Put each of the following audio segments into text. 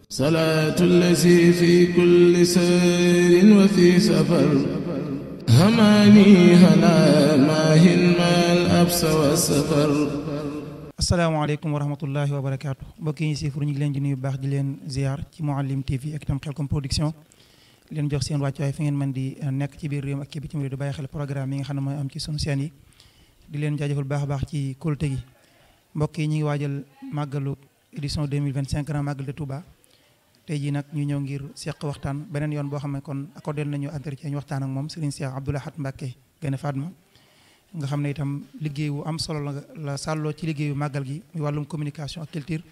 salaatu llazi fi kulli sayrin wa fi safar hamaani halaa maahin maal absa wa safar. asalaamaaleykum wa rahmatullahi wa barakaatu mbokk yi siifur ñu ngi leen di nuyu baax di leen ziar ci Mouhalim TV ak itam Khelcom production leen jox seen wàccuwaay fi ngeen mën di nekk ci biir réew ak ci bitim réew di bàyyi xel programme yi nga xam ne mooy am ci sunu seen yi di leen jaajëfal baax a baax ci kóolute gi. mbokk yi ñu ngi waajal màggalu édition 2025 grand màggal de Touba tey jii nag ñu ñëw ngir seq waxtaan beneen yoon boo xam ne kon accordé nañu entretien ñu waxtaan ak moom Serigne Cheikh Abdou Lahad Mbacké Gaïndé Fatma nga xam ne itam liggéey wu am solo la sàlloo ci liggéeyu màggal gi muy wàllum communication ak culture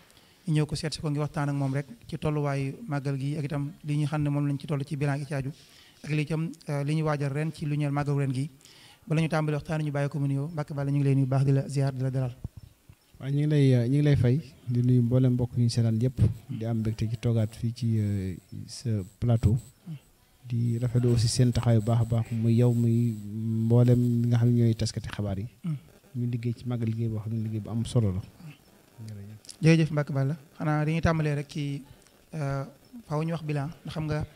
ñu ñëw ko seet si ko ngi waxtaan ak moom rek ci tolluwaayu màggal gi ak itam li ñu xam ne moom lañ ci toll ci bilan gi ci aju ak li itam li ñu waajal ren ci lu ñeel màggalu ren gi bala ñu tàmbali waxtaan ñu bàyyi ko mu nuyoo Mbacké Balla ñu ngi lay nuyu baax di la ziar di la dalal. waaw ñu ngi lay fay di nuyu mboolem mbokk ñu seetaan yëpp di am mbégte ci toogaat fii ci sa plateau di rafetlu aussi seen taxawaay bu baax a baax muy yow muy mboolem li nga xam ne ñooy taskati xabaar yi. ñu liggéey ci màggal liggéey boo xam ne liggéey bu am solo la. jërëjëf Mbacké Balla xanaa dañuy tàmbalee rek ci faaw ñu wax bilan ndax xam nga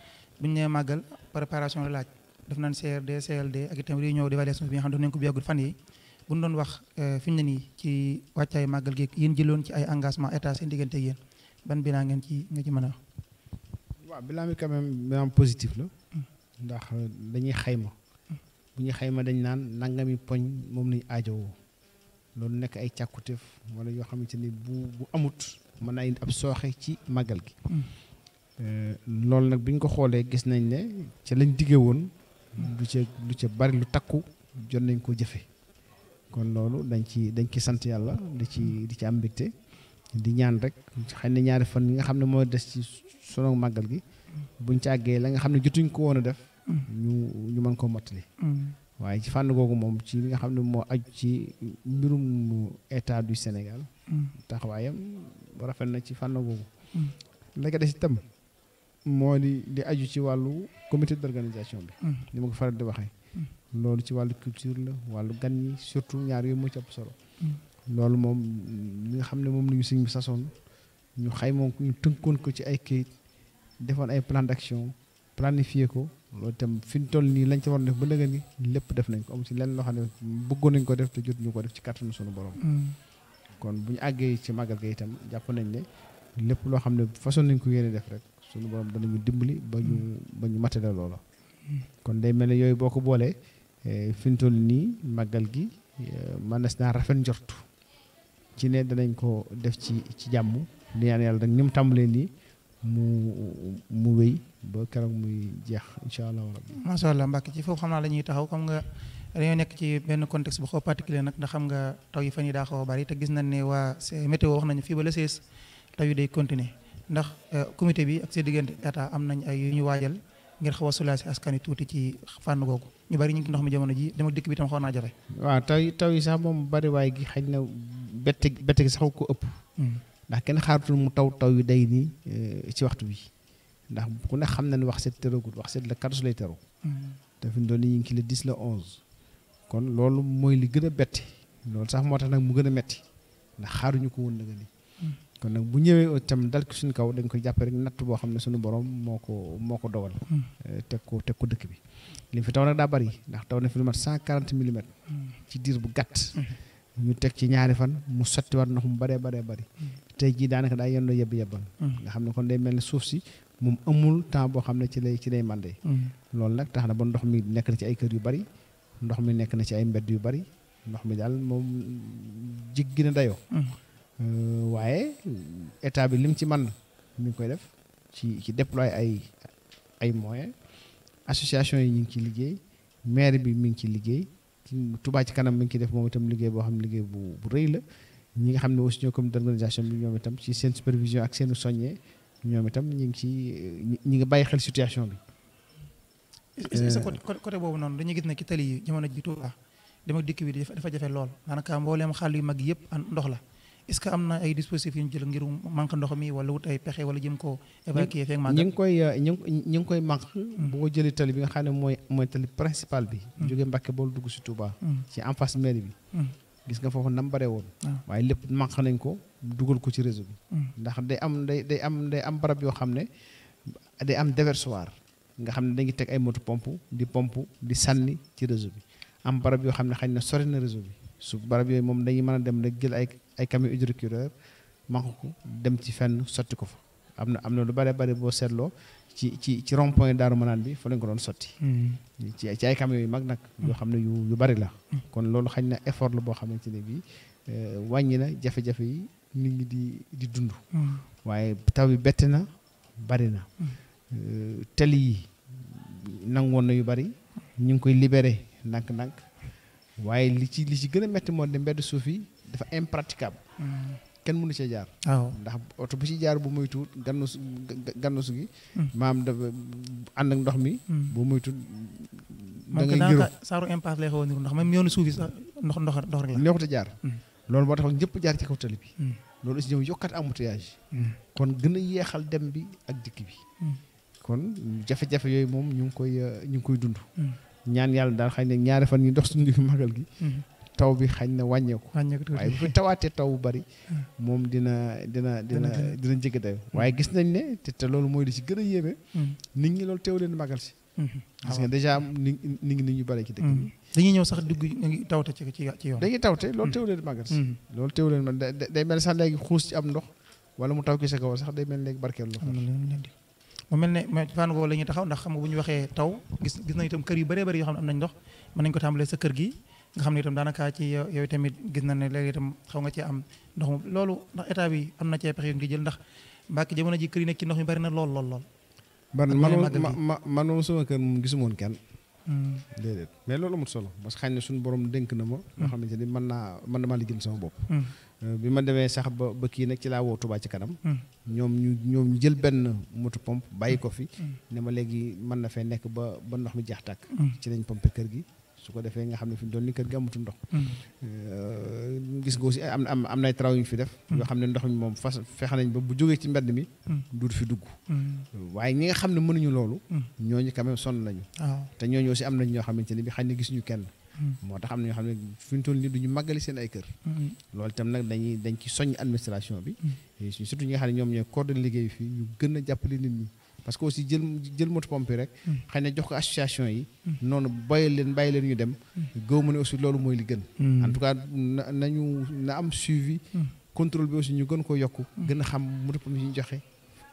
buñ nee màggal préparation la laaj def nañ CRD CLD ak itam réunion d'évaluation bi nga xam ne def nañ ko bu yàggul fan yi bu ñu doon wax fi ñu ne nii ci wàccaay màggal gi yéen jëloon ci ay engagement état seen diggante ak yéen ban bilan ngeen ci nga ci mën a wax. waaw bilan bi quand même bilan positif la. ndax dañuy xayma. bu ñuy xayma dañ naan nangami poñ moom lañu aajowoo loolu nekk ay càkkutéef wala yoo xamante ni bu amut mën naa indi ab sooxe ci màggal gi. loolu nag bi ñu ko xoolee gis nañ ne ca lañ diggee woon. lu ca bari lu takku jot nañ ko jëfe kon loolu dañ ci sant yàlla di ci am mbégte di ñaan rek xëy na ñaari fan yi nga xam ne moo des ci sunu màggal gi buñ ci àggee la nga xam ne jotuñ ko woon a def ñu mën koo mottali waaye ci fànn googu moom ci li nga xam ne moo aju ci mbirum état du Sénégal taxawaayam rafet na ci fànn googu la ko des itam moo di aju ci wàllu comité d'organisation bi ni ma ko faral di waxee loolu ci wàllu culture la wàllu gan ñi surtout ñaar yooyu moo ci ëpp solo loolu moom li nga xam ne moom la ñu sëñ bi sasoon ñu xayma ko ñu tënkoon ko ci ay kayit defoon ay plan d'action planifié ko loolu itam fi ñu toll nii lañ ci war def ba léegi ni lépp def nañ ko am ci lenn loo xam ne bëggoon nañ ko def te jot ñu ko def ci kàttanu sunu borom kon bu ñu àggee ci màggal ga itam jàpp nañ ne lépp loo xam ne façon nañ ko yéene def rek sunu borom danañu dimbali ba ñu matale loola kon day mel ne yooyu boo ko boolee fi ñu toll nii màggal gi mënees naa rafet njortu ci ne danañ ko def ci jàmm di ñaan yàlla rek ni mu tàmbalee nii mu wéy ba keroog muy jeex incha allah rabbi. macha allah Mbacké ci foofu xam naa la ñuy taxaw comme nga dañoo nekk ci benn contexte bu xaw particulier nag ndax xam nga taw yi fan yi daa xaw a bari te gis nañ ne waa météo wax nañu fii ba le 16 taw yi day continuer ndax comité bi ak seen diggante état am nañ ay yu ñu waajal ngir xaw a soulager askan wi tuuti ci fànn googu ñu bari ñu ngi ndox mi jamono ji dem ak dikk bi tam xaw naa jafe. waaw taw yi sax moom bari waay gi xëy na bette gi sax ko ëpp. ndax kenn xaaratul mu taw yu day nii ci waxtu bi ndax ku ne xam na ne wax set teragul wax set la 14 lay teru. te fi mu doon ñu ngi ci le 10 le 11. kon loolu mooy li gën a bette loolu sax moo tax nag mu gën a metti ndax xaaruñu ko woon nag ni kon nag bu ñëwee itam dal ko suñu kaw dañ koy jàppe rek natt boo xam ne suñu borom moo ko dogal. teg ko dëkk bi. li fi taw nag daa bari ndax taw na fi lu mat 140 millimètres. ci diir bu gàtt. ñu teg ci ñaari fan mu sottiwaat ndox mu baree bari. tey jii daanaka daa yendoo yebbal. nga xam ne kon day mel ne suuf si moom amul temps boo xam ne ci lay mandé. loolu nag tax na ba ndox mi nekk na ci ay kër yu bari ndox mi nekk na ci ay mbedd yu bari ndox mi daal moom jéggi na dayoo. waaye état bi lim ci man mi ngi koy def ci déployer ay moyens association yi ñu ngi ci liggéey maire bi mi ngi ci liggéey Touba ci kanam mi ngi ci def moom itam liggéey boo xam ne liggéey bu rëy la ñi nga xam ne aussi ñoo comité d'organisation bi ñoom itam ci seen supervision ak seen soññee ñoom itam ñi ngi bàyyi xel situation bi. est-ce que côté boobu noonu dañuy gis ne ci tali yi jamono ji Touba dem ak dikk bi dafa jafe lool daanaka mbooleem xàll yu mag yëpp ndox la. est-ce que am na ay dispositifs yu ñu jël ngir manque ndox mi wala wut ay pexe wala jëm koo évacuer feeg màggal ñi ngi koy manque boo jëlee tali bi nga xam ne mooy tali principal bi jógee Mbacké boolu dugg si Touba ci en face mairie bi gis nga foofu nam bare woon waaye lépp manq nañ ko dugal ko ci réseau bi ndax day am barab yoo xam ne day am déversoir nga xam ne dañuy teg ay moto pompe di sànni ci réseau bi am barab yoo xam ne xañ na sori na réseau bi su barab yooyu moom dañuy mën a dem rek jël ay camion hydrocureur manq ko dem ci fenn sotti ko fa am na lu bare boo seetloo ci rond point Daaru Manaan bi fa lañ ko doon sotti ci ay camions yu mag nag yoo xam ne yu bari la kon loolu xañ na effort la boo xamante ne bii wàññi na jafe-jafe yi nit ñi di dund waaye taw bi bett na bari na tali yi nangoon na yu bari ñu ngi koy libéré ndànk-ndànk waaye li ci gën a métti moo de mbedd suuf yi dafa impraticable kenn mënu cee jaar ndax oto bu ci jaar bu moytuwut gannusu gi maam dafa ànd ak ndox mi bu moytuwut da ngay gërëm saaru impasse lay xaw a niru ndax même yoonu suuf yi sax ndox rek la neexut a jaar loolu moo tax ñëpp jaar ci kaw tali bi loolu aussi ñëw yokkat embouteillage kon gën a yeexal dem bi ak dikk bi kon jafe-jafe yooyu moom ñu ngi koy dund ñaan yàlla daal xëy na ñaari fan ñu dox suñu diggu magal gi taw bi xañ na wàññeeku waaye bu fi tawaatee taw bu bari moom dina jéggi dayo waaye gis nañ ne te loolu mooy li ci gën a yéeme nit ñi loolu teew leen magal si parce que déjà nit ñu bari ci dëkk bi dañuy ñëw sax dugg ngi tawte ci yoon dañuy tawte loolu teew leen magal si loolu teew leen man day mel sax léegi xuus ci am ndox wala mu taw ki sa kaw sax day mel léegi barkeelu la mu mel ne fànn googu la ñuy taxaw ndax xam nga bu ñu waxee taw gis nañ itam kër yu bëree bëri yoo xam ne am nañ ndox mën nañ ko tàmbalee sa kër gi nga xam ne itam daanaka ci yow tamit gis na ne léegi itam xaw nga ci am ndox mu loolu ndax état bi am na cee pexe yu ngi jël ndax Mbàkke jamono ji kër yi nekk ci ndox mi bari na lool man moom sama kër moom gisuma woon kenn déedéet mais loolu amul solo parce que xëy na suñu borom dénk na ma loo xamante ni mën na maa liggéeyal sama bopp bi ma demee sax ba kii nag ci laa woo Touba ci kanam ñoom ñu jël benn moto pompe bàyyi ko fi ne ma léegi mën na fee nekk ba ndox mi jeex tàkk ci lañ pompe kër gi su ko defee nga xam ne fi mu doon ni kër gi amatul ndox gis nga aussi am nay travaux yu ñu fi def yoo xam ne ndox mi moom fexe nañ ba bu jógee ci mbedd mi duut fi dugg waaye ñi nga xam ne mënuñu loolu ñooñu quand même sonn nañu te ñooñu aussi am nañ ñoo xamante ne bi xañ na gisuñu kenn moo tax am na ñoo xam ne fi mu toll nii duñu màggali seen ay kër loolu itam nag dañ ci soññ administration bi surtout ñi nga xam ne ñoom ñooy coordonné liggéey fii ñu gën a jàppale nit ñi parce que aussi jël moto pompe rek xëy na jox ko association yi noonu bàyyi leen ñu dem gëw ma ne aussi loolu mooy li gën en tout cas na am suivi contrôle bi aussi ñu gën ko yokk gën a xam moto pompe yi ñu joxe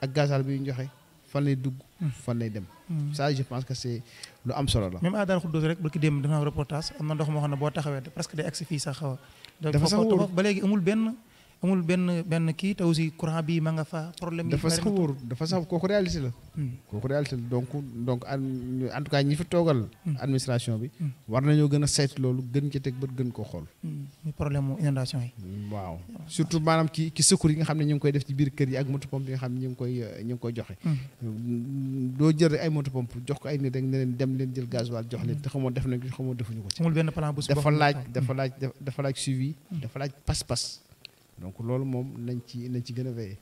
ak gazal bi ñu joxe fan lay dugg fan lay dem ça je pense que c'est lu am solo la même à Darou Khoudoss rek barki dem dana reportage am na ndox moo xam ne boo taxawee presque day agsi fii sax xaw a dafa sax wóor ba léegi amul benn kii te aussi courant bi ma nga fa problème yi dafa sax kooku réalité la donc en tout cas ñi fi toogal administration bi war nañoo gën a saytu loolu gën ci teg bët gën koo xool muy problème mu inondation yi waaw surtout maanaam ci secours yi nga xam ne ñu ngi koy def ci biir kër yi ak moto pompe yi nga xam ne ñu ngi koy joxe doo jël rek ay moto pompe jox ko ay nit rek ne leen dem leen jël gasoil jox leen te xamoo def nañ ko xamoo defuñu ko ci amul benn plan bu dafa laaj suivi dafa laaj pas-pas donc loolu moom nañ ci gën a veillé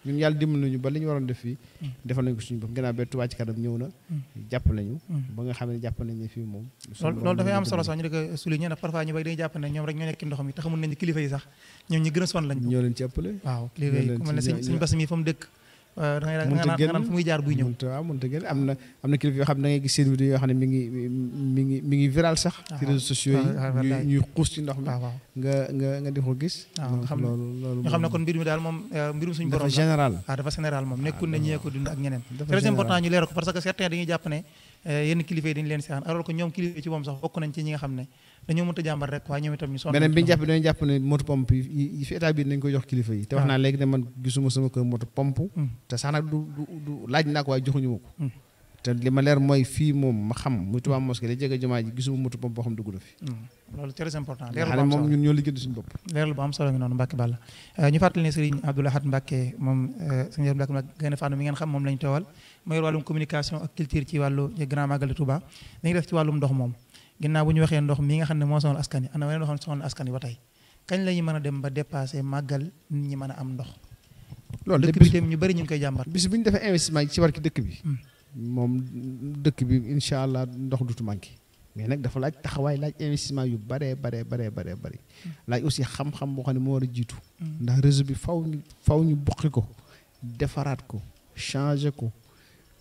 ñun yàlla dimbali nañu ba li ñu waroon def fii defal nañ ko suñu bopp gannaaw ba Touba ci kanam ñëw na jàpp nañu ba nga xam ne jàpp nañ ne fii moom loolu dafay am solo sax ñu di ko souligner ndax parfois ñu bari dañuy jàpp ne ñoom rek ñoo nekk ci ndox mi te xamul nañ kilifa yi sax ñoom ñi gën a sonn lañ ñoo leen ci ëppale waaw kilifa yi ku mel ne suñu bas mi fa mu dëkk da ngay naan fu muy jaar buy ñëw waaw mënta gën am na kilifa yoo xam ne da ngay gis seen vidéo yoo xam ne mi ngi viral sax ci réseaux sociaux yi ñuy xuus ci ndox mi nga di ko gis loolu ñu xam ne kon mbir mi daal moom mbirum suñu borom dafa général moom nekkul ne ñee ko dund ak ñeneen très important ñu leeral ko parce que certains dañuy jàpp ne yenn kilifa yi dañu leen seexaan alors que ñoom kilifa yi ci moom sax bokk nañ ci ñi nga xam ne dañoo mënta jàmbar rek waaye ñoom itam ñu sonn beneen bi ñu jàpp dañuy jàpp ne moto pompe yi fi état bi nañ koy jox kilifa yi te wax naa léegi ne man gisuma sama kër moto pompe te sax nag du laaj naa ko waaye joxuñu ma ko te li ma leer mooy fii moom ma xam muy Touba mosquée la jege jumaa ji gisuma moto pompe boo xam dugg na fi loolu très important leeral moom ñun ñoo liggéey suñu bopp leeral bu am solo ngi noonu Mbacke Balla ñu fàttali ne Serigne Abdou Lahad Mbacke moom Serigne Mbacke nag gën a fànn mi ngeen xam moom lañ teewal ma yor wàllum communication ak culture ci wàllu Grand Magal de Touba dañuy def ci wàllum ndox moom ginnaaw bu ñu waxee ndox mi nga xam ne moo sonal askan yi ana weneen loo xam ne sonal askan yi ba tey kañ la ñu mën a dem ba dépassé màggal nit ñi mën a am ndox loolu dëkk bi tamit ñu bëri ñu ngi koy jàmbat bis bu ñu defee investissement ci war ki dëkk bi moom dëkk bi incha allah ndox dutu manqué mais nag dafa laaj taxawaay laaj investissement yu baree bari laaj aussi xam-xam boo xam ne moo war a jiitu ndax réseau bi faw ñu buqi ko defaraat ko changer ko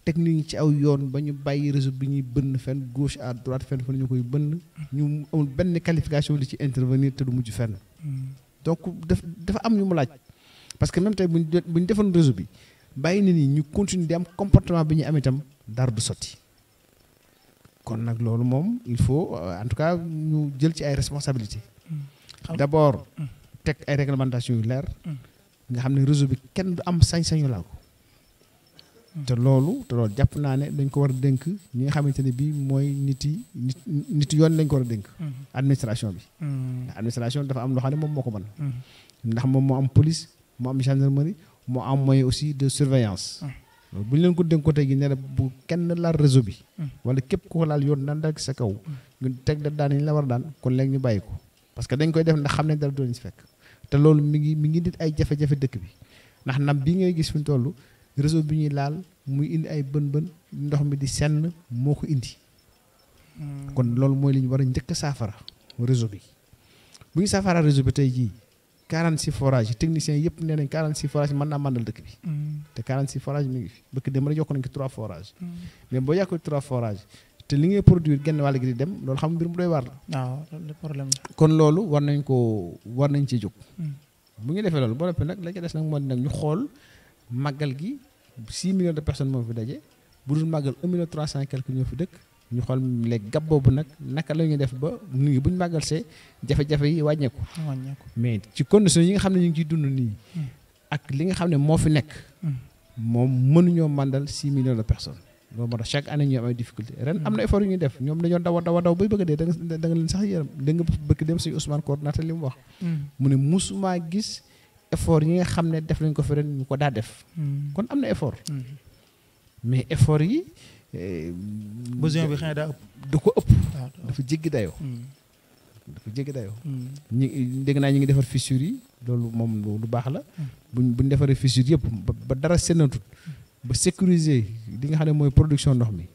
technique ci aw yoon ba ñu bàyyi réseau bi ñuy bënn fenn gauche à droite fenn fa ñu koy bënn ñu amul benn qualification li ci intervenir te du mujj fenn donc dafa am ñu mu laaj parce que même tey bu ñu defoon réseau bi bàyyi nit ñi ñu continuer di am comportement bi ñu am itam dara du sotti kon nag loolu moom il faut en tout cas ñu jël ci ay responsabilités d'abord teg ay réglementation yu leer nga xam ne réseau bi kenn du am sañ-sañu laal ko te loolu jàpp naa ne dañ ko war a dénk ñi nga xamante ne bii mooy nit yoon lañ ko war a dénk administration bi ndax administration dafa am loo xam ne moom moo ko mën ndax moom moo am police moo am gendarmerie moo am moyen aussi de surveillance bu ñu leen ko dénk ko tey gi ne bu kenn laal réseau bi wala képp ko laal yoon nan dal sa kaw ñu teg da daan yi la war a daan kon léegi ñu bàyyi ko parce que dañ koy def ndax xam ne dara doo leen si fekk te loolu mi ngi nit ay jafe-jafe dëkk bi ndax nam bii ngay gis fi ñu toll réseau bi ñuy laal muy indi ay bën ndox mi di senn moo ko indi kon loolu mooy li ñu war a njëkk saafara réseau bi bu ñu saafara réseau bi tey jii 46 forages techniciens yëpp nee nañ 46 forages mën naa màndal dëkk bi te 46 forages mi ngi fi bëkk dem rek yokk nañ ko 3 forages mais boo yàqee 3 forages te li ngay produire genn wàll gi di dem loolu xam mbir mu doy waar la waaw loolu problème la kon loolu war nañ ci jóg bu ñu defee loolu ba noppi nag la ca des nag moo di nag ñu xool màggal gi 6 millions de personnes moo fi daje bu dul màggal 1 million 300 quelque ñoo fi dëkk ñu xool léegi gab boobu nag naka la ñuy def ba nit ñi bu ñu màggal see jafe-jafe yi wàññeeku mais ci conditions yi nga xam ne ñu ngi ciy dund nii ak li nga xam ne moo fi nekk moom mënuñoo màndal 6 millions de personnes loolu moo tax chaque année ñu am ay difficulté ren am na effort yu ñuy def ñoom dañoo daw bay bëgg a dee da nga leen sax yërëm da nga bëgg dem suñu Ousmane coordinateur li mu wax mu ne musumaa gis effort yi nga xam ne def nañ ko fi ren ñu ko daa def kon am na effort mais effort yi besoin bi xëy na daa ëpp da ko ëpp dafa jéggi dayoo ñi dégg naa ñi ngi defar fissure yi loolu moom lu baax la buñ defaree fissure yëpp ba dara sénatut ba sécuriser li nga xam ne mooy production ndox mi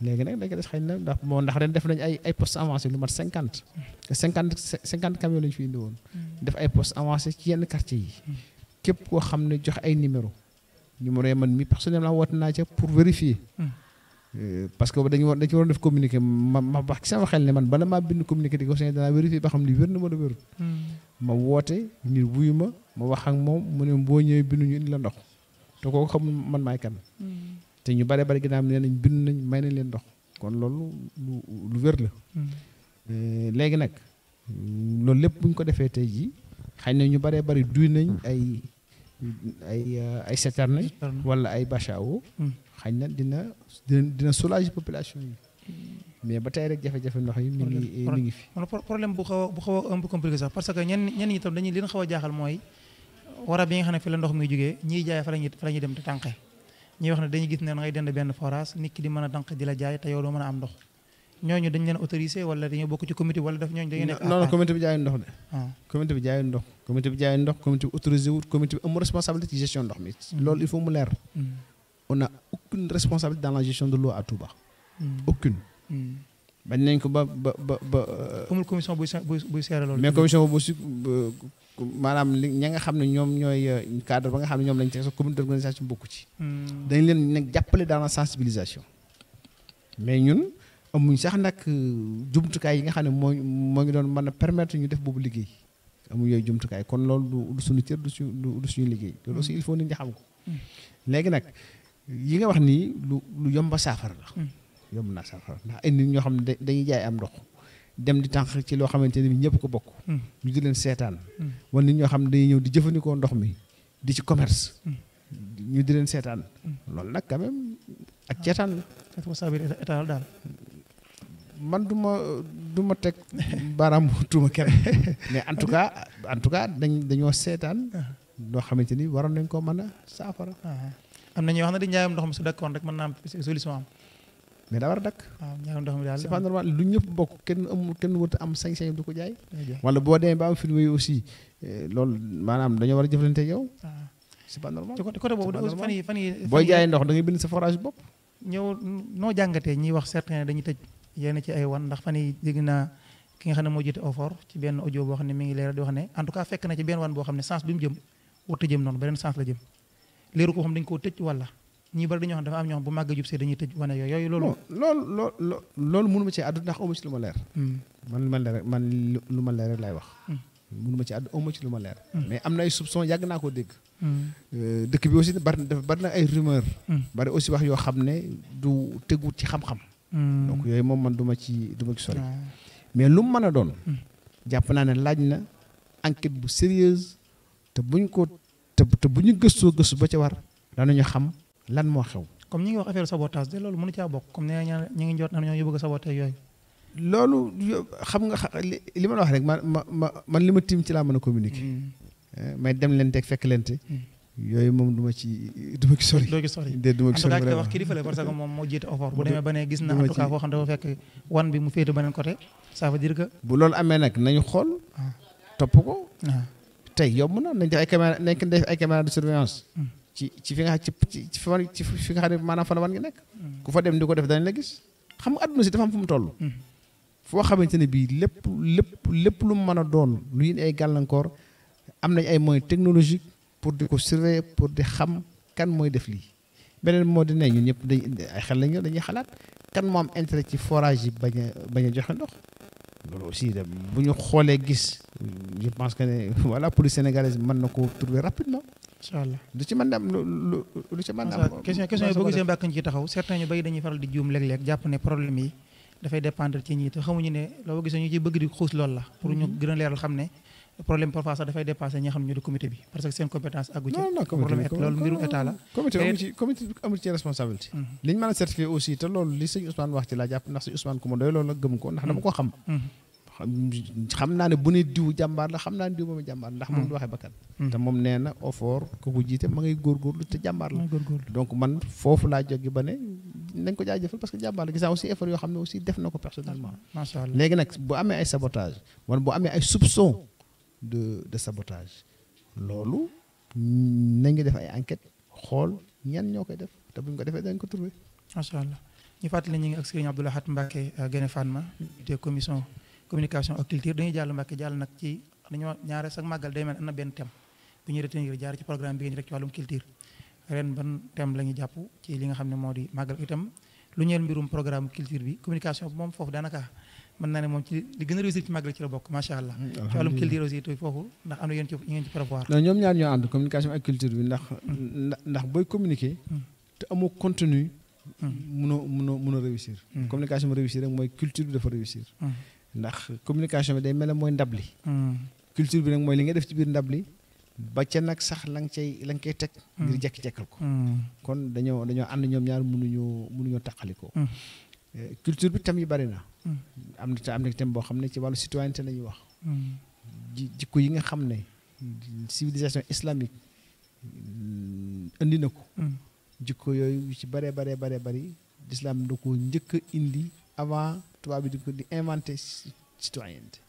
léegi nag dañ ko des xëy na ndax ren def nañ ay postes avancés lu mat 50 camions lañu fi indi woon def ay postes avancés ci yenn quartier yi képp koo xam ne joxe ay numéro yi man mi personnellement woote naa ca pour vérifier parce que dañu war def communiqué ma wax ci sama xel ne man bala maa bind communiqué di ko signé danaa vérifier ba xam li wér na wala wérut ma woote nit wuyu ma wax ak moom mu ne boo ñëwee binduñu indi la ndox te kooku xamul man maay kan te ñu bare bari ginnaaw nee nañ bind nañ may nañ leen ndox kon loolu lu wér la léegi nag loolu lépp buñ ko defee tey jii xëy na ñu bare bari duy nañ ay citerne wala ay bâche à eau xëy na dina soulager population yi mais ba tey rek jafe-jafe ndox yi mi ngi fi problème bu xaw a un peu compliqué sax parce que ñenn ñi itam dañuy li xaw a jaaxal mooy wara bi nga xam ne fi la ndox muy jógee ñiy jaay fa la ñuy dem te tànqe ñuy wax ne dañuy gis ne ngay dend benn forage nit ki di mën a tànq di la jaay te yow doo mën a am ndox ñooñu dañ leen autorisé wala dañoo bokk ci comité wala daf ñooñu dañuy nekk non comité bi jaayul ndox de comité bi jaayul ndox comité bi autorisé wut comité bi amul responsabilité ci gestion ndox mi loolu il faut mu leer on a aucune responsabilité dans la gestion de l'eau à Touba aucune bañ nañ ko ba amul commission buy seere loolu mais commission bu maanaam ña nga xam ne ñoom ñooy cadre ba nga xam ne ñoom lañ teg sa comité d'organisation bokku ci dañ leen nag jàppale dans la sensibilisation mais ñun amuñ sax nag jumtukaay yi nga xam ne moo ngi doon mën a permettre ñu def boobu liggéey amuñ yooyu jumtukaay kon loolu du suñu cër du suñu liggéey loolu aussi il faut nit ñi xam ko léegi nag yi nga wax nii lu yomba saafara la yomb naa saafara ndax ay nit ñoo xam ne dañuy jaay am ndox dem di tànq ci loo xamante ne bi ñëpp ko bokk ñu di leen seetaan wala nit ñoo xam ne dañuy ñëw di jëfandikoo ndox mi di ci commerce ñu di leen seetaan loolu nag quand même ak ceetaan la responsabilité état daal man du ma teg baaraam tuuma kenn mais en tout cas dañoo seetaan loo xamante ni waroon nañ koo mën a saafara am na ñuy wax ne di njaayam ndox mi su dakkoon rek mën naa am solution am mais daa war a dakk waaw njaayam ndox mi daal c'est pas normal lu ñëpp bokk kenn wërta am sañ-sañ du ko jaay wala boo demee ba am film yi aussi loolu maanaam dañoo war a jëflante ak yow c'est pas normal côté boobu fan yi booy jaay ndox da ngay bind sa forage bopp ñëw noo jàngatee ñiy wax certains dañuy tëj yenn ci ay wan ndax fan yii dégg naa ki nga xam ne moo jiite OFOR ci benn audio boo xam ne mi ngi leeral di wax ne en tout cas fekk na ci benn wan boo xam ne sens bi mu jëm warut a jëm noonu beneen sens la jëm leeru ko xam dañu koo tëj wala ñi bari dañoo xam dafa am ñoo xam bu màgg jub see dañuy tëj wane yooyu loolu. loolu mënu ma ci àddu ndax amu ci lu ma leer. man lu ma leer rek laay wax. mënu ma ci àddu amu ci lu ma leer. mais am na ay soupçon yàgg naa koo dégg. dëkk bi aussi bari na ay rumeur. bari aussi wax yoo xam ne du teguut ci xam-xam. donc yooyu moom man du ma ci sori. mais lu mu mën a doon. jàpp naa ne laaj na enquête bu sérieuse te bu ñu gëstu ba ca war danañu xam lan moo xew. comme ñi ngi wax affaire sabotage de loolu mënu caa bokk comme nee nañ ñu ngi jot na ñoo bëgg a saboter yooyu. loolu xam nga li ma la wax rek man li ma tiim ci laa mën a communiquer. may dem leen teg fekk leen te yooyu moom du ma ci sori. doo ci sori du ma ci sori en tout cas wax kilifa la parce que moom moo jiite OFOR bu demee ba ne gis na en tout cas foo xam dafa fekk wan bi mu féete beneen côté ça veut dire que. bu loolu amee nag nañu xool. topp ko. tey yomb na nañ def ay caméra de surveillance. ci fi nga xam ne maanaam fa la wan ngi nekk. ku fa dem di ko def dañ la gis. xam nga àdduna si dafa am fu mu toll. foo xamante ne bii lépp lu mu mën a doon lu indi ay gàllankoor am nañ ay moyens technologiques pour di ko surveiller pour di xam kan mooy def lii. beneen moo di ne ñun ñëpp ay xel lañu dañuy xalaat kan moo am intérêt ci forage yi bañ a joxe ndox. loolu aussi bu ñu xoolee gis je pense que ne voilà police sénégalaise mën na ko trouver rapidement. incha allah du ci mën a am lu ci mën a am. question yi boo gisee mbàkk ñu ci taxaw certains ñu bëri dañuy faral di juum léeg-léeg jàpp ne problème yi dafay dépendre ci ñi te xamuñu ne loo gisee ñu ci bëgg di xuus loolu la pour ñu gën a leeral xam ne problème parfois sax dafay dépasser ñi nga xam ne ñu di comité bi parce que seen compétence àggu ci. non problème loolu mbirum état la. comité amul ci responsabilité. li ñu mën a certifié aussi te loolu li sëñ Ousmane wax ci laa jàpp ndax sëñ Ousmane ku ma doy loolu la gëm ko ndax dama ko xam. xam naa ne bu ne diw jàmbaar la xam naa ne diw moom jàmbaar ndax moom du waxee bakkan te moom nee na OFOR ko jiite ma ngay góorgóorlu te jàmbaar la donc man foofu laa jóge ba ne nañ ko jaajëfal parce que jàmbaar la gis naa aussi effort yoo xam ne aussi def na ko personnellement. macha allah léegi nag bu amee ay sabotage wala bu amee ay soupçon de sabotage loolu nañ nga def ay enquête xool ñan ñoo koy def te buñ ko defee dañ ko trouver. macha allah ñu fàttali ñu ngi ak Serigne Abdou Lahad Mbacké Gaïndé Fatma de commission communication ak culture dañuy jàll Mbàkke jàll nag ci dañoo ñaare sax màggal day mel am na benn thème bu ñuy retenir jaar ci programme bi ngeen rek ci wàllum culture ren ban thème la ñuy jàpp ci li nga xam ne moo di màggal itam lu ñeel mbirum programme culture bi communication bi moom foofu daanaka mën naa ne moom ci li gën a réussir ci màggal ci la bokk macha allah. ci wàllum culture aussi foofu ndax am na yéen ci ngeen ci prévoir. non ñoom ñaar ñoo ànd communication ak culture bi ndax booy communiquer te amoo contenu mënoo réussir. communication bi réussir rek mooy culture bi dafa réussir. ndax communication bi day mel ne mooy ndab li. culture bi nag mooy li nga def ci biir ndab li ba ca nag sax la nga koy teg. ngir jekki-jekkal ko. kon dañoo ànd ñoom ñaar mënuñoo taqalikoo. culture bi tam yi bari na. am na thème boo xam ne ci wàllu citoyenneté la ñuy wax. jikko yi nga xam ne civilisation islamique indi na ko. jikko yooyu ci baree bari l'islam da ko njëkk a indi avant. tubaab bi di inventé citoyenneté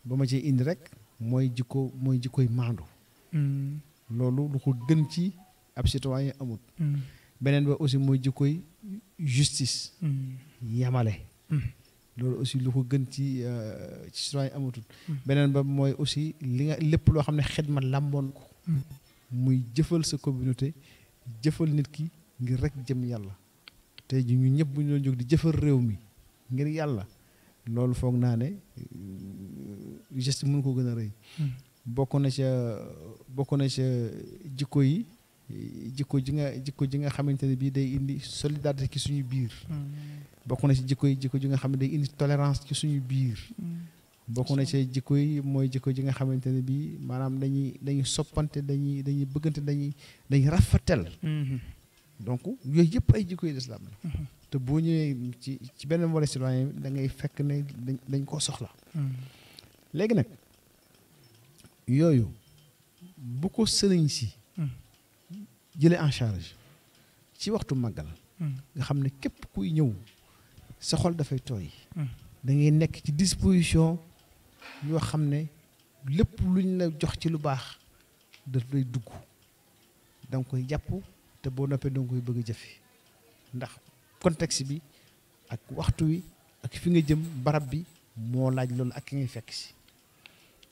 ba ma cee indi rek mooy jikkoy maandu. loolu lu ko gën ci ab citoyen amut. beneen ba aussi mooy jikkoy justice. yamale. loolu aussi lu ko gën ci citoyen amatul. beneen ba mooy aussi lépp loo xam ne xidma làmboon ko. muy jëfal sa communauté jëfal nit ki ngir rek jëm yàlla tey ji ñu ñëpp bu ñu doon jóg di jëfal réew mi. ngir yàlla loolu foog naa ne geste mënu ko gën a rëy. bokk na ca jikko ji nga xamante ne bii day indi solidarité ci suñu biir. bokk na ci jikko ji nga xam ne day indi tolérance ci suñu biir. bokk na ca jikko yi mooy jikko ji nga xamante ne bii maanaam dañuy soppante dañuy bëggante dañuy rafetal. donc yooyu yëpp ay jikko yi lislaam la. te boo ñëwee ci benn volet citoyen da ngay fekk ne dañ koo soxla. léegi nag yooyu bu ko sëriñ si jëlee en charge ci waxtu màggal nga xam ne képp kuy ñëw sa xol dafay tooy. da ngay nekk ci disposition yoo xam ne lépp luñ la jox ci lu baax daf lay dugg da nga koy jàpp te boo noppee da nga koy bëgg a jëfe ndax contexte bi ak waxtu wi ak fi nga jëm barab bi moo laaj loolu ak ki ngay fekk si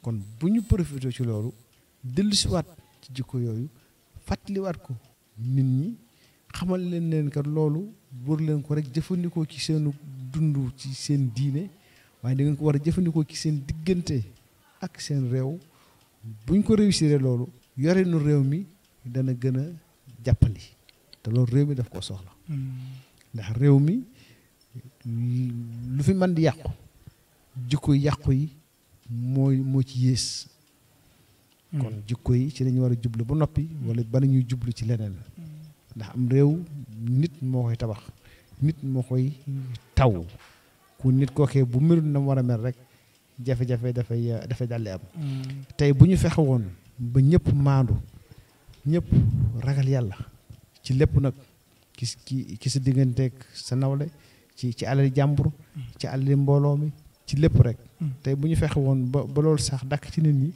kon bu ñu profité ci loolu dellusiwaat ci jikko yooyu fàttaliwaat ko nit ñi xamal leen kat loolu war leen ko rek jëfandikoo ci seenu dund ci seen diine waaye da ngeen ko war a jëfandikoo ci seen diggante ak seen réew buñ ko réussir loolu yorenu réew mi dana gën a jàppandi te loolu réew mi daf koo soxla ndax réew mi lu fi mën di yàqu jikko yàqu yi moo ci yées kon jikko yi ci lañu war a jublu ba noppi wala ba ñuy jublu ci leneen ndax am réew nit moo koy tabax nit moo koy taw ku nit kookee bu melul na mu war a mel rek jafe-jafe dafay daldi am tey bu ñu fexe woon ba ñëpp maandu ñëpp ragal yàlla ci lépp nag ci sa digganteeg sa nawle ci alali jàmbur ci alali mbooloo mi ci lépp rek tey bu ñu fexe woon ba loolu sax dakk ci nit ñi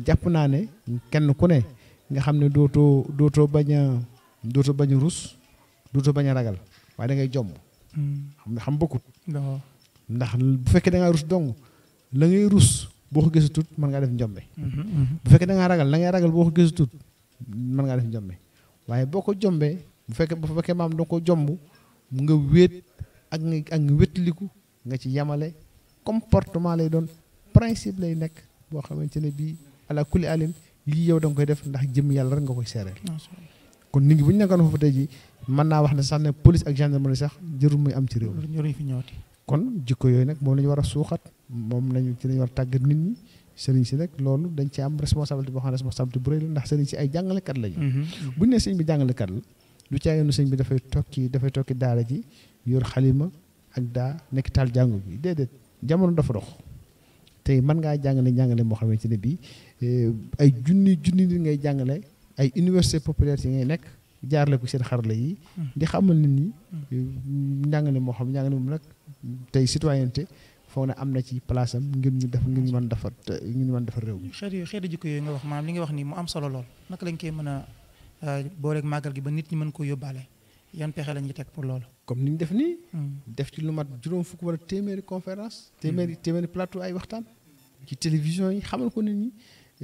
jàpp naa ne kenn ku ne nga xam ne dootoo bañ a rus dootoo bañ a ragal waaye da ngay jomb xam bokkut ndax bu fekkee da ngaa rus dong la ngay rus boo ko gisatut mën ngaa def njombe bu fekkee da ngaa ragal la ngay ragal boo ko gisatut mën ngaa def njombe waaye boo ko jombee bu fekkee maam da ko jomb nga wéet ak nga wétliku nga ci yamale comportement lay doon principe lay nekk boo xamante ne bii ala kulli alim lii yow da nga koy def ndax jëm yàlla rek nga koy seereel kon nit ñi bu ñu nekkoon foofu tey ji mën naa wax ne sax ne police ak gendarmerie sax jërul muy am ci réew kon jikko yooyu nag moom la ñu war a suuxat moom lañu ci lañu war a tàggat nit ñi sëriñ si nag loolu dañ ci am responsabilité boo xam ne responsabilité bu rëy la ndax sëriñ si ay jàngalekat lañu bu ñu nee sëriñ bi jàngalekat la lu caageenu sëriñ bi dafay tokki daara ji yor xalima ak daa nekk taal jàngu bi déedéet jamono dafa dox tey mën ngaa jàngale moo xamante ne bii ay junni nit ngay jàngale ay université populaire yi ngay nekk jaarale ko seen xarala yi di xamal nit ñi njàngale moo xam njàngale moom nag tey citoyenneté foog na am na ci place am ngir ñu mën defar réew mi. xeetu jikko yooyu nga wax maanaam li nga wax nii mu am solo lool naka lañ koy mën a booleeg màggal gi ba nit ñi mën ko yóbbaale yan pexe la ñuy teg pour loolu. comme ni ñu def nii. def ci lu mat juróom fukk wala téeméeri conférence. téeméeri plateau ay waxtaan. ci télévision yi xamal ko nit ñi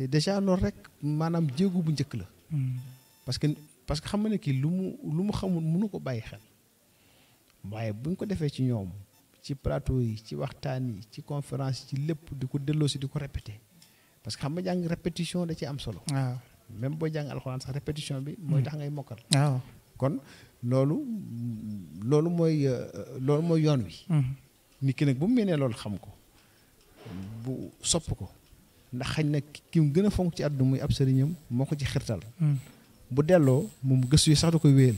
déjà loolu rek maanaam jéego bu njëkk la. parce que xam nga ne kii lu mu xamul mënu ko bàyyi xel waaye buñ ko defee ci ñoom ci plateau yi ci waxtaan yi ci conférence ci lépp di ko delloosi di ko répété parce que xam nga jàng répétition da ci am solo. waaw même boo jàng alxuraan sax répétition bi. mooy tax ngay mokkal. waaw kon loolu mooy yoon wi. nit ki nag bu mu mënee loolu xam ko bu sopp ko ndax xañ na ki mu gën a fonk ci àdduna muy ab sëriñam moo ko ci xirtal. bu delloo moom gëstu yi sax da koy wéyal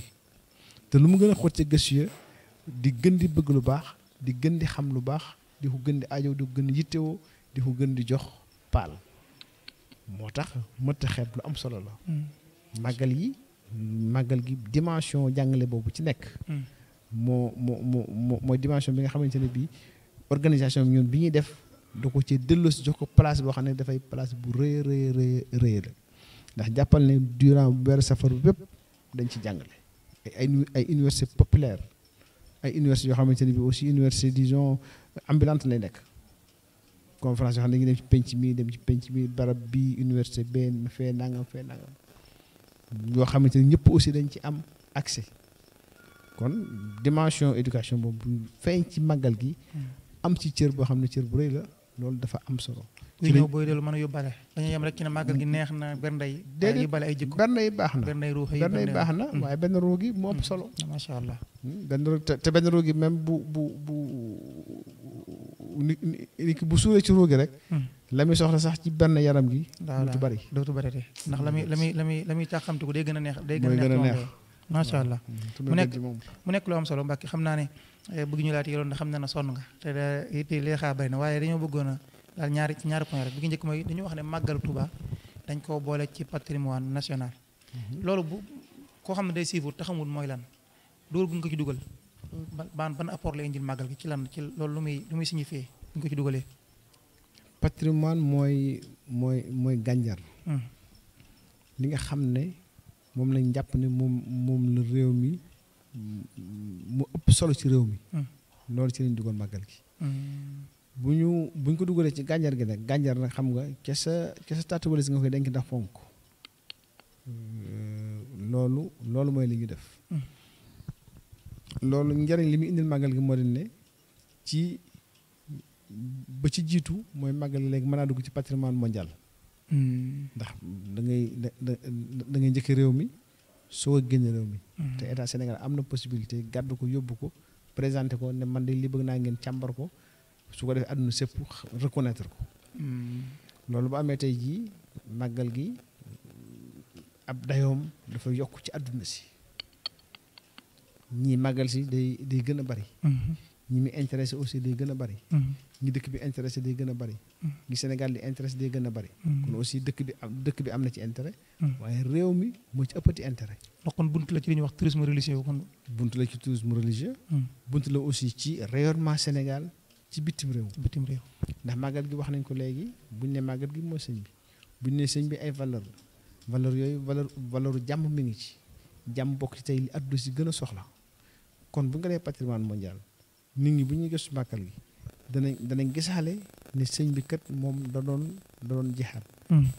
te lu mu gën a xóot ci gëstu yi di gën di bëgg lu baax di gën di xam lu baax di ko gën di aajow di ko gën di yittewoo di ko gën di jox paal moo tax mëtt xeet lu am solo la. màggal gi dimension jàngale boobu ci nekk. mooy dimension bi nga xamante ne bii organisation bi ñun bi ñuy def da ko ci delloo si jox ko place boo xam ne dafay place bu rëy la. ndax jàppal ne durant weeru safar bépp dañ ci jàngale ay université populaire ay université yoo xamante ne bi aussi université disons ambulante lay nekk conférence yoo xam ne dañuy dem ci penc mi barab bi université benn fee nangam yoo xamante ne ñëpp aussi dañ ci am accès kon dimension éducation boobu feeñ ci màggal gi am ci cër boo xam ne cër bu rëy la loolu dafa am solo. kuy ñëw booy dellu mën a yóbbaale dañuy yem rek ci ne màggal gi neex na bernde yi. déedéet yóbbaale ay jikko bernde yi baax na bernde yi ruux yi bernde yi baax na waaye benn ruu gi moo ëpp solo. macha allah. benn ruu gi même bu suuree ci ruu gi rek. la muy soxla sax ci benn yaram gi. dootu bari te ndax la muy càqamti ko day gën a neex. day gën a neex macha allah. mu nekk lu am solo Mbàkke xam naa ne bëgg ñu laati yoroon xam na ne sonn nga te li xaar bari na waaye dañoo bëggoon a daal ñaari point rek bi njëkk mooy dañu wax ne màggalu Tuuba dañ koo boole ci patrimoine national. loolu bu koo xam ne day siifur te xamul mooy lan dugal bu ñu ko ci dugal ban apport la indil màggal gi ci lan ci loolu lu muy signifié bu ñu ko ci dugalee. patrimoine mooy gànjar. li nga xam ne moom lañ jàpp ne moom la réew mi mu ëpp solo ci réew mi. loolu ci lañ dugal màggal gi. buñ ko dugalee ci gànjar gi nag gànjar nag xam nga ca sa tàttubalis nga koy denc ndax fonk loolu mooy li ñu def. loolu njëriñ li muy indil màggal gi moo di ne ci ba ci jiitu mooy màggal gi léegi mën naa dugg ci patrimoine mondial. ndax da ngay njëkk réew mi soo a génn réew mi. te état Sénégal am na possibilité gàddu ko yóbbu ko présenté ko ne man de li bëgg naa ngeen càmbar ko su ko defee àdduna sépp reconnaître ko. loolu bu amee tey jii màggal gi ab dayoom dafa yokk ci àdduna si ñii màggal si day gën a bari. ñi muy intéressé aussi day gën a bari. ñi dëkk bi intéressé day gën a bari. ñi Sénégal di intéressé day gën a bari. kon aussi dëkk bi am na ci intérêt. waaye réew mi moo ci ëppati intérêt. ndax kon bunt la ci li ñuy wax tourisme religieux kon. bunt la ci tourisme religieux. bunt la aussi ci rayonnement Sénégal ci bitim réew. ndax màggal gi wax nañ ko léegi buñ ne màggal gi mooy sëñ bi buñ ne sëñ bi ay valeur la valeur yooyu valeur jàmm mi ngi ci jàmm bokk ci tey li àdduna si gën a soxla kon bu nga nee patrimoine mondial nit ñi bu ñuy gëstu màggal gi danañ gisaale ne sëñ bi kat moom da doon jihaad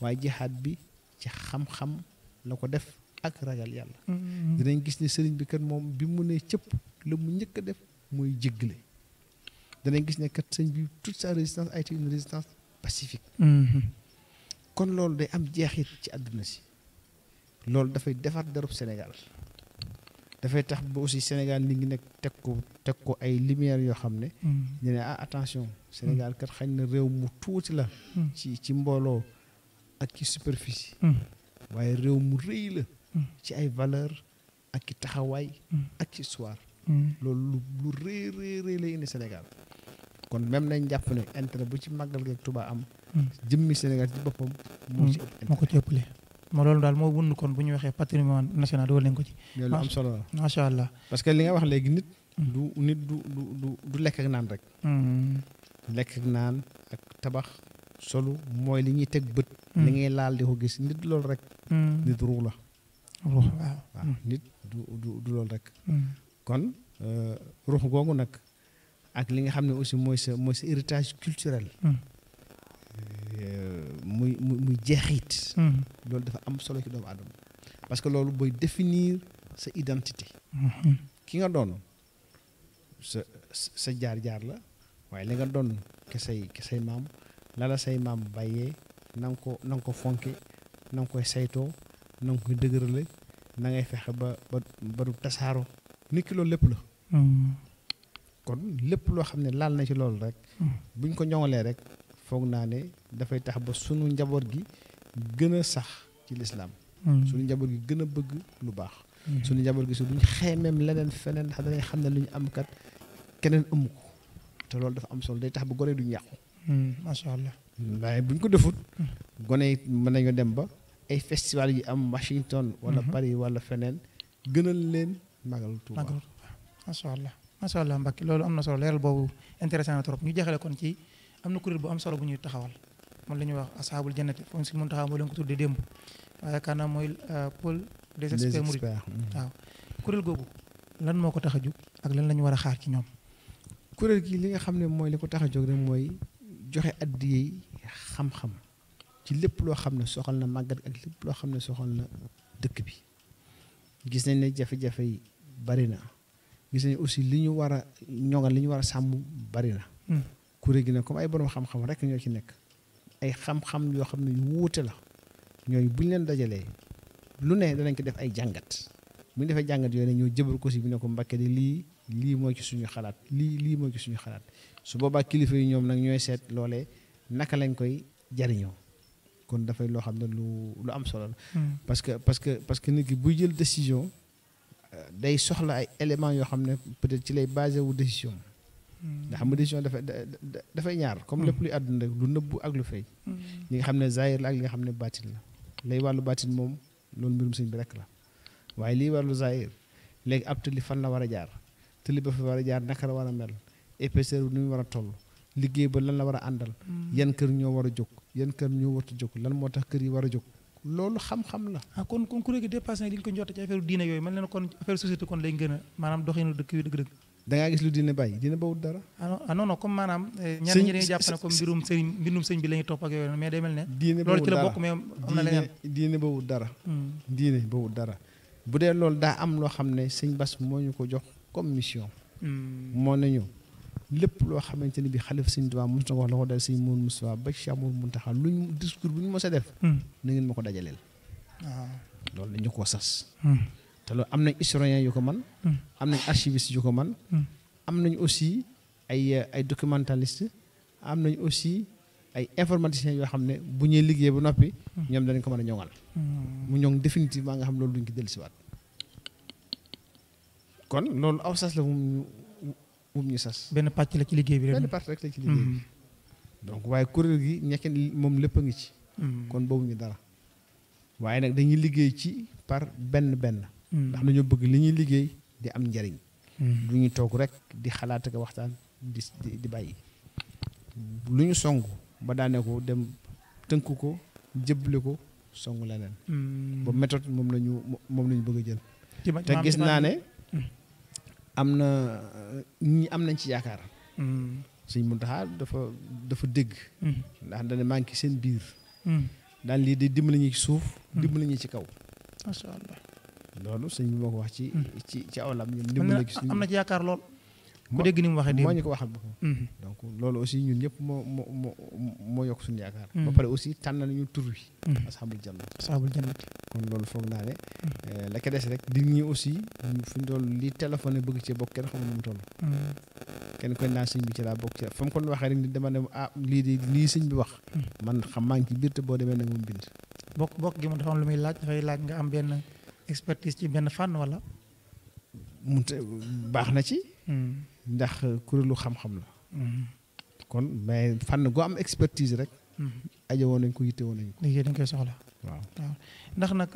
waaye jihaad bi ci xam-xam la ko def ak ragal yàlla. danañ gis ne sëriñ bi kat moom bi mu ne cëpp la mu njëkk a def mooy jéggale. danañ gis ne kat sëñ bi toute sa résistance a été une résistance pacifique. kon loolu day am jeexit ci àdduna si loolu dafay defar derub Sénégal dafay tax ba aussi Sénégal nit ngi nekk teg ko ay lumière yoo xam ne. ñu ne attention Sénégal kat xañ na réew mu tuuti la. ci mbooloo ak ci superficie. waaye réew mu rëy la. ci ay valeur ak ci taxawaay. ak ci histoire. loolu lu rëy lay indi Sénégal. kon même nañ jàpp ne intérêt bu ci màggal gi ak Touba am. jëmmi Sénégal ci boppam. moo ko ci ëppale. moo loolu daal moo wund kon bu ñu waxee patrimoine national dugal nañ ko ci. loolu am solo la macha allah. parce que li nga wax léegi nit. du lekk ak naan rek. lekk ak naan ak tabax solu mooy li ñuy teg bët. li ngay laal di ko gis nit loolu rek. nit ruux la. waaw nit du loolu rek. kon ruux googu nag. ak li nga xam ne aussi mooy sa héritage culturel. muy jeexit. loolu dafa am solo ci doomu aadama parce que loolu booy définir sa identité. ki nga doon sa jaar-jaar la waaye li nga doon ke say maam la say maam bàyyee na nga ko fonke na nga koy saytoo na nga koy dëgërale na ngay fexe ba du tasaaro nit ki loolu lépp la. kon lépp loo xam ne laal na ci loolu rek buñ ko ñoŋalee rek foog naa ne dafay tax ba sunu njaboot gi gën a sax ci lislaam sunu njaboot gi gën a bëgg lu baax sunu njaboot gi su duñ xeemeem leneen feneen ndax danañ xam ne lu ñu am kat keneen amu ko te loolu dafa am solo day tax ba gone duñ yàqu. macha allah. waaye buñ ko defut gone yi mën nañoo dem ba ay festival yi am Washington wala Paris wala feneen gënal leen Magal Touba. macha allah. macha allah Mbacke loolu am na solo leeral boobu intéressant na trop ñu jeexale kon ci am na kuréel bu am solo bu ñuy taxawal moom la ñuy wax ashaabul jannati foofu si mun taxaw moo leen ko tuddee démb waaye yaakaar naa mooy pôle des experts mourides waaw kuréel googu lan moo ko tax a jóg ak lan la ñu war a xaar ci ñoom. kuréel gi li nga xam ne mooy li ko tax a jóg rek mooy joxe addiyee xam-xam ci lépp loo xam ne soxal na màggat ak lépp loo xam ne soxal na dëkk bi gis nañ ne jafe-jafe yi bari na. gis nañu aussi li ñu war a ñoŋal li ñu war a sàmm bari na. kuréel gi nag comme ay borom xam-xam rek ñoo ci nekk ay xam-xam yoo xam ne yu wuute la ñooñu buñ leen dajalee lu ne danañ ko def ay jàngat bu ñu defee jàngat yooyu ne ñoo jëbal ko si bi ne ko Mbàkke de lii mooy ci suñu xalaat lii mooy ci suñu xalaat su boobaa kilifa yi ñoom nag ñooy seet loolee naka lañ koy jariñoo kon dafay loo xam ne lu am solo la. parce que nit ki buy jël décision. day soxla ay éléments yoo xam ne peut-être ci lay basé wu décision nga xam ne décision dafay ñaar comme lépp luy àdduna rek lu nëbbu ak lu fay li nga xam ne zahir la ak li nga xam ne baatin la lay wàllu baatin moom loolu mbirum sëñ bi rek la waaye lii wàllu zahir léegi ab tëli fan la war a jaar tëli ba fa war a jaar naka la war a mel épaisseur bi ni mu war a toll liggéey ba lan la war a àndal yan kër ñoo war a jóg yan kër ñoo wartu jóg lan moo tax kër yi war a jóg loolu xam-xam la. kon kuréel gi dépassé na li ñu ko njort ci affaire diine yooyu mel na kon affaire société kon lay gën a maanaam doxinu dëkk yu dëgg-dëgg. da ngaa gis lu diine bàyyi diine bawut dara. ah non comme maanaam. ñenn ñi dañuy jàpp ne comme mbindum sëñ bi la ñuy topp ak yooyu mais day mel ne. diine loolu bawut ci la dara bokk mais am na leneen. diine bawut dara. diine bawut dara bu dee loolu daa am loo xam ne sëñ Bass moo ñu ko jox comme mission. moo nañu lépp loo xamante ni bi xalifa sëñ Tuubaa mos na ko wax la ko dal sëñ Mourou Moustapha ba Cheikh Mourou Mountakha luñ discours bu ñu mos a def. na ngeen ma ko dajaleel. waaw loolu dañu ko sas. te loolu am nañ historien yu ko man am nañ archiviste yu ko man am nañ aussi ay documentaliste am nañ aussi ay informaticiens yoo xam ne bu ñuy liggéey ba noppi ñoom danañ ko mën a ñoŋal mu ñoŋ définitivement nga xam loolu duñ ko dellusiwaat kon loolu aw sas la mum ñu sas benn pàcc la ci liggéey bi benn pàcc rek la ci liggéey bi donc waaye kuréel gi ñekk moom lépp a ngi ci kon boobu ñu dara waaye nag dañuy liggéey ci par benn ndax dañoo bëgg li ñuy liggéey di am njariñ du ñu toog rek di xalaat ak waxtaan di bàyyi lu ñu song ba daane ko dem tënk ko jëble ko song leneen ba méthode moom lañu bëgg a jël te gis naa ne am na ñi am nañ ci yaakaar Sëñ Muntaxa dafa dégg ndax dane maa ngi seen biir daal lii di dimbali ñi ci suuf dimbali ñi ci kaw masha Allah loolu sëñ bi moo ko wax ci awlam ñun dimbali gis am na ci yaakaar lool ku dégg ni mu waxee moo ñu ko waxal boppam donc loolu aussi ñun ñëpp moo yokk suñu yaakaar ba pare aussi tànn nañu tur wi ashabul jannati kon loolu foog naa ne la ko des rek di ñi aussi fu ñu doon li téléphoné bëgg ci bokk kenn xamul nu mu toll kenn koy naan sëñ bi ci laa bokk ci fa mu ko waxee rek ni dama ne lii sëñ bi wax man xam maa ngi ci biir te boo demee nag moom bind bokk gi moom dafa am lu muy laaj dafay laaj nga am benn expertise ci benn fànn wala baax na ci ndax kuréelu xam-xam la kon mais fànn goo am expertise rek ajo woon nañ ko yitte woon nañ ko liggéey dañ koy soxla waaw ndax nag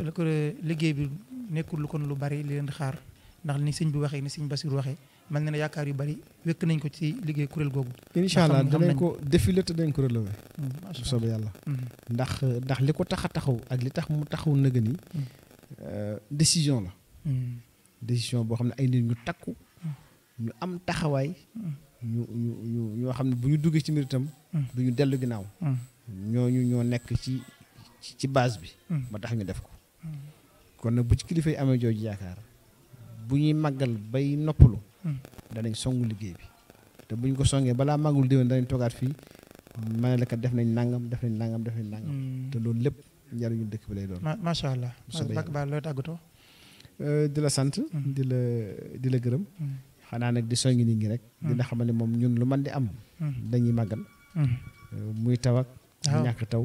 liggéey bi nekkul lu kon lu bari li leen di xaar ndax ni sëñ bi waxee ni sëñ Bassirou waxee mel na ne yaakaar yu bari wekk nañ ko ci liggéey kuréel googu incha allah danañ ko défilé te dañ ko relevé bu soobee yàlla ndax li ko tax a taxaw ak li tax mu taxaw nëga ni décision la décision boo xam ne ay nit ñu takku ñu am taxawaay ñoo xam ne bu ñu duggee ci mbir itam du ñu dellu ginnaaw ñooñu ñoo nekk ci base bi ba tax ñu def ko kon nag bu ci kilifa yi amee jooju yaakaar bu ñuy màggal bay noppalu danañ songu liggéey bi te bu ñu ko songee balaa màggul déwén danañ toogaat fii ma ne la kat def nañ nangam te loolu lépp njariñu dëkk bi lay doon macha allah bak ba looy tàggatoo di la sant di la gërëm xanaa nag di soññi nit ñi rek dina xamal ne moom ñun lu man di am dañuy màggal muy taw ak ñàkk taw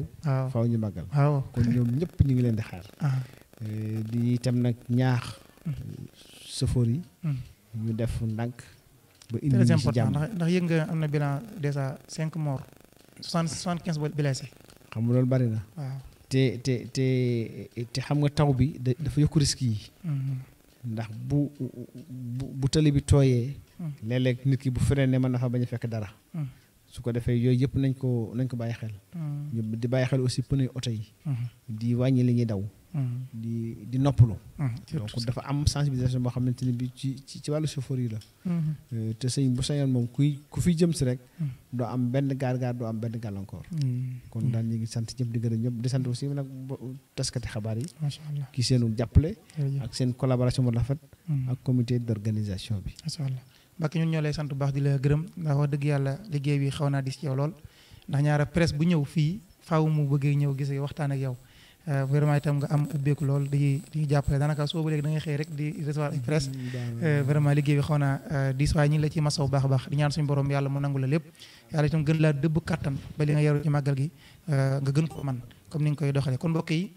faaw ñu màggal kon ñoom ñëpp ñu ngi leen di xaar di itam nag ñaax sëfoor yi ñu def ndànk ba indi ñu ci jàmm ndax yëg nga am na bilan déjà 5 morts 75 blessés xam nga loolu bari na waaw te xam nga taw bi dafa yokk risque yi ndax bu tali bi tooyee léeg-léeg nit ki bu freiné mën na fa bañ a fekk dara su ko defee yooyu yëpp nañ ko bàyyi xel ñu di bàyyi xel aussi pneu oto yi di wàññi li ñuy daw di noppalu donc dafa am sensibilisation boo xamante ni bi ci wàllu chauffeur yi la te sëñ bu sañoon moom ku fi jëm si rek doo am benn gaar-gaar doo am benn gàllankoor kon daal ñu ngi sant ñëpp di gërëm ñëpp di sant aussi nag taskati xabaar yi macha allah ki seenu jàppale ak seen collaboration bu rafet ak comité d'organisation bi macha allah Mbacke ñun ñoo lay sant bu baax di la gërëm ndax wax dëgg yàlla liggéey bi xaw naa dis ci yow lool ndax ñaara presse bu ñëw fii faaw mu bëggee ñëw gis waxtaan ak yow vraiment itam nga am ubbeeku lool di jàppale daanaka soo ba léegi da ngay xëy rek di recevoir ay presse vraiment liggéey bi xaw naa diis waaye ñu ngi la ci masaw baax a baax di ñaan suñu borom yàlla mu nangu la lépp yàlla itam gën laa dëbb kattan ba li nga yaru ci màggal gi nga gën ko man comme ni nga koy doxalee kon mbokk yi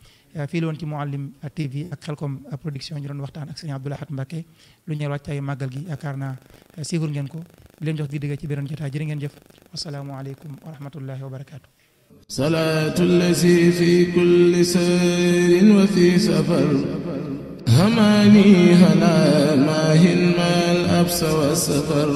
fii la woon ci Mouhalim TV ak Khelcom production ñu doon waxtaan ak sëñ Abdou Lahad Mbacké lu ñeel wàccaay màggal gi yaakaar naa siiwul ngeen ko di leen jox di dégg ci beneen jotaay jërë ngeen jëf wasalaamualeykum wa rahmatullahi wa barakaatu. salaatu allazi fi kulli sayrin wa fi safar hamaani hala maahin maal absa wa safar